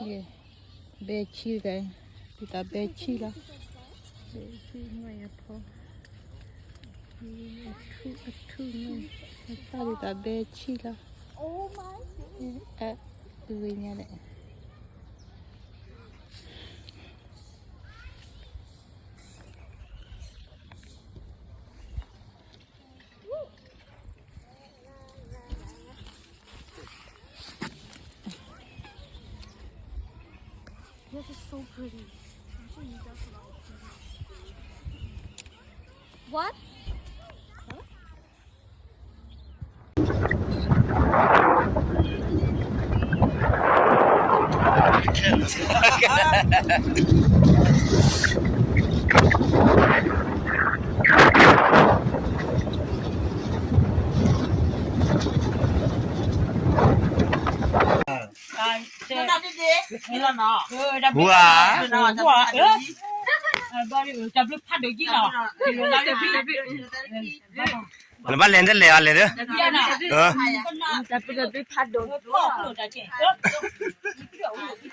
ဘဲဆံတဂၤ, ဒ်သိးဘဲဆံလီၤ. ဘဲဆံမ့ၢ်ယဖီ, အထူၣ်, အထူၣ်မ့ၢ်, အသၣ်ဒ်သိးဘဲဆံလီၤ. အ, အဂ့ၤညါလဲၣ်. This is so pretty. I'm sure you guys will like it. What? Huh? ဝါ, တၢ်ဘျုးဖးဒိၣ်ကံလီၤ, နဘၣ်လဲၤတလဲၤအီၤလဲၤဒီး,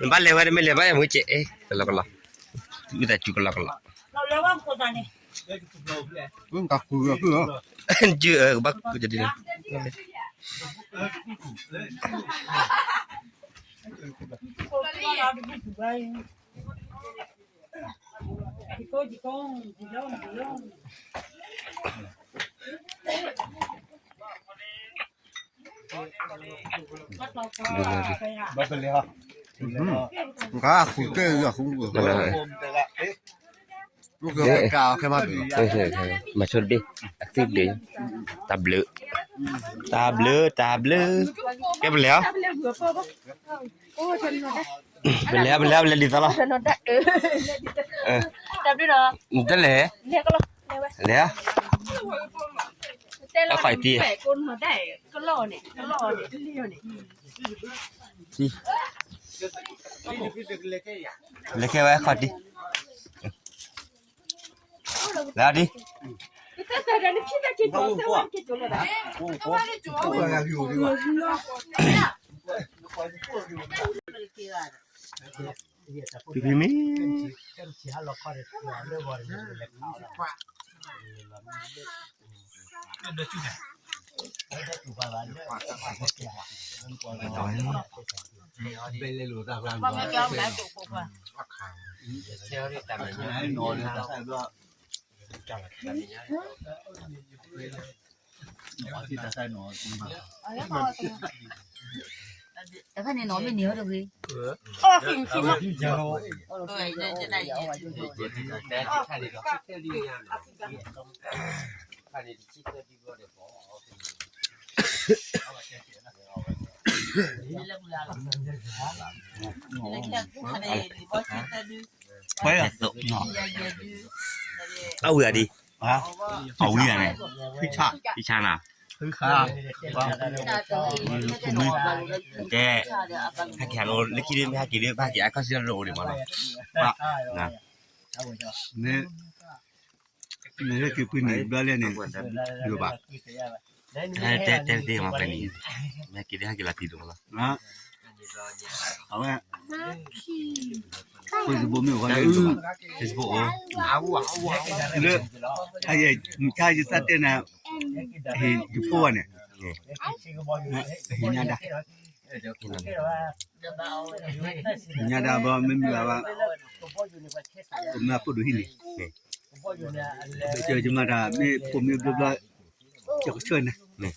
နဘၣ်လဲၤဝဲတမ့ၢ်လဲၤဘၣ်ယမုၢ်ကဲး, ကလီကလီ, ဝံသးစူၤကလီကလီ, ကဃု, ကဘၣ်ကဒ်န့ၣ် ကဃုက့ၤဃု, မၤဆိတဘ့ၣ်, အသုတဘ့ၣ်, တၢ်ဘျုး, တၢ်ဘျုး, တၢ်ဘျုး, ကဲပလဲၤအီၤ, ပလဲၤ, ပလဲၤ, ပလဲၤဒ်သိးလီၤ, တၢ်ဘျုး, နတလဲၤ, လဲၤ, အဖးတံၢ်, လဲၤခဲဝဲခီၣ်တံၢ်, လဲၤဒံး ဖံဖံမ့ၢ်, တခါန့ၣ်နီၤမ့ၢ်န့ၣ်ဟီတဂ့ၤ, အဝံၤအဒံး, အဝံၤန့ၣ်, ဖံဆါနၤ, ကဲ, ဟဲက့ၤဟးလၢခံဒ် မ့ၢ်ဟဲက့ၤဒ် ဘၣ်က့ၤအခီၣ်စ့ၢ်ကီးတအိၣ်ဒံးမးနီၤ, မ့ၢ် နဟဲက့ၤပှ့ၤန့ၣ်ဘျီလဲၣ်န့ၣ်, ယိၤဘၣ်, တဲတဲတ့ၢ်မးဖဲန့ၣ်, မ့ၢ်ဟဲက့ၤဒ်ဟဲက့ၤလီၤတံၢ်ဒိၣ်မးလီၤ, အဝဲ, Facebook မ့ၢ်အိၣ်, Facebook အိၣ်, လၢ, မုၢ်ဆါယသးတဲနၤ, ဟ့ၣ်ယဖိဘၣ်န့ၣ်, ဟ့ၣ်ညါဒၣ် ညါဒၣ်ဘီမ့ၢ်မုၢ်ဂၤဘၣ်, ကမၤဖိဒိၣ်ဟံၣ်န့ၣ်, ကမၤတၢ်မ့ၢ်ဖိမ့ၢ်ဘျီဘျီ, ကဆၢန့ၣ်,